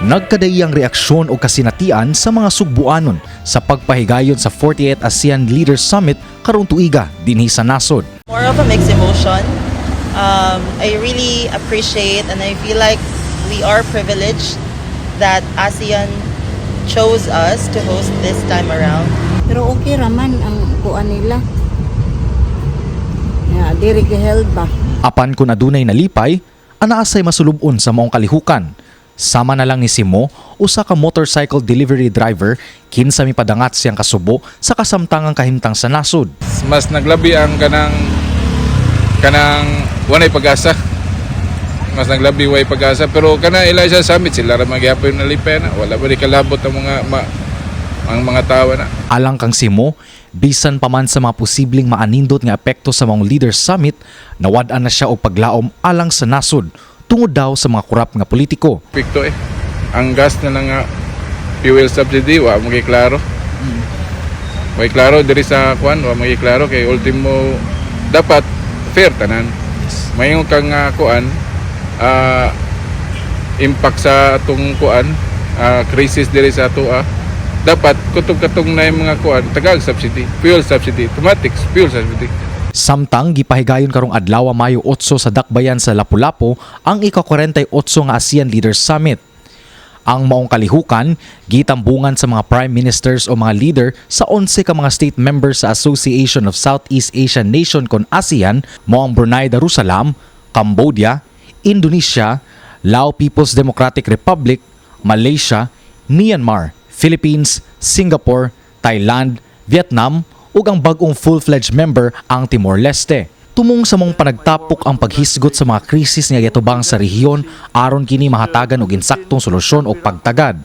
Nagkadaiyang reaksyon o kasinatian sa mga Sugbuanon sa pagpahigayon sa 48th ASEAN Leaders Summit karong tuiga dinhi sa nasod. More of a mixed emotion. I really appreciate and I feel like we are privileged that ASEAN chose us to host this time around. Pero okay raman ang kuan nila. Ya, diri giheld ba. Apan kung adunay nalipay, anaa say masulub-on sa maong kalihukan. Sama na lang ni Simo, usa ka motorcycle delivery driver, kinsa mipadangat siyang kasubo sa kasamtangang kahimtang sa nasod. Mas naglabi ang kanang walay pag-asa, mas naglabi way pag-asa, pero kana ila siya summit, sila ra magyapon nalipay na wala ba di kalabot ang mga tawo na. Alang kang Simo, bisan pa man sa mga posibleng maanindot nga epekto sa maong Leaders Summit, nawad-an na siya og paglaom alang sa nasod tungod daw sa mga kurap nga politiko. Epekto eh, ang gas na lang nga fuel subsidy, wa mo klaro, way klaro diri sa kuan, wa mo klaro kay ultimo dapat fair tanan. Mayngon kang kuan, impact sa atong kuan, crisis diri sa atoa, dapat kutob katong na yung mga kuan tagag subsidy, fuel subsidy, automatic fuel subsidy. Samtang gipahigayon karong adlaw, Mayo 8, sa dakbayan sa Lapu-Lapu ang ika-48 nga ASEAN Leaders Summit. Ang maong kalihukan gitambungan sa mga prime ministers o mga leader sa 11 ka mga state members sa Association of Southeast Asian Nation kon ASEAN, mao ang Brunei Darussalam, Cambodia, Indonesia, Lao People's Democratic Republic, Malaysia, Myanmar, Philippines, Singapore, Thailand, Vietnam ug ang bag-ong full-fledged member, ang Timor-Leste. Tumong sa maong panagtapok ang paghisgot sa mga krisis nga giatubang sa rehiyon aron kini mahatagan og insaktong solusyon o pagtagad.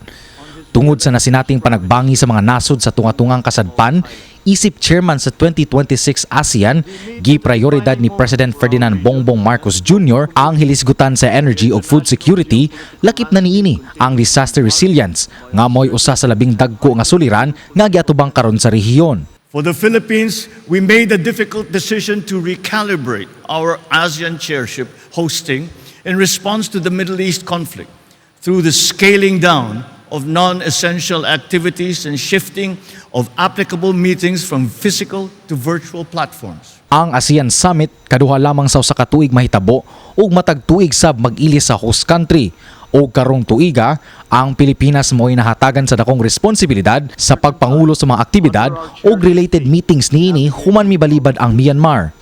Tungod sa nasinating panagbangi sa mga nasod sa tunga-tungang kasadpan, isip chairman sa 2026 ASEAN, gi-prioridad ni President Ferdinand Bongbong Marcos Jr. ang hilisgutan sa energy ug food security, lakip na niini ang disaster resilience nga mo'y usa sa labing dagko nga suliran nga giatubang karon sa rehiyon. For the Philippines, we made the difficult decision to recalibrate our ASEAN chairship hosting in response to the Middle East conflict through the scaling down of non essential activities and shifting of applicable meetings from physical to virtual platforms. Ang ASEAN Summit kaduha lamang sa usa ka tuig mahitabo ug matag tuig sab mag-ili sa host country. Og karong tuiga, ang Pilipinas mo'y nahatagan sa dakong responsibilidad sa pagpangulo sa mga aktibidad ug related meetings niini human mibalibad ang Myanmar.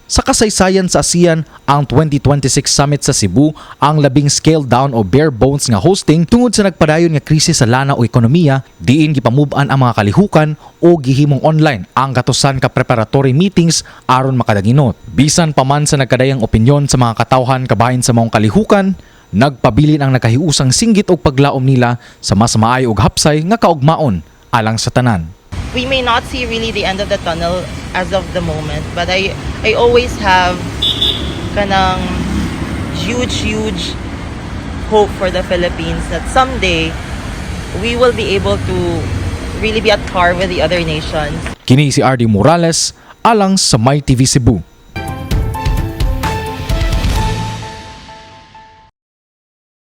Sa kasaysayan sa ASEAN, ang 2026 summit sa Cebu ang labing scaled down o bare bones nga hosting tungod sa nagpadayon nga krisis sa lana o ekonomiya, diin gipamove-an ang mga kalihukan o gihimong online ang gatusan ka preparatory meetings aron makadaginot. Bisan pa man sa nagkadayang opinyon sa mga katawhan kabahin sa maong kalihukan, nagpabilin ang nakahiusang singgit og paglaom nila sa mas maayo og hapsay nga kaugmaon alang sa tanan. We may not see really the end of the tunnel as of the moment, but I always have kanang huge, huge hope for the Philippines that someday we will be able to really be at par with the other nations. Kini si RD Morales alang sa My TV Cebu.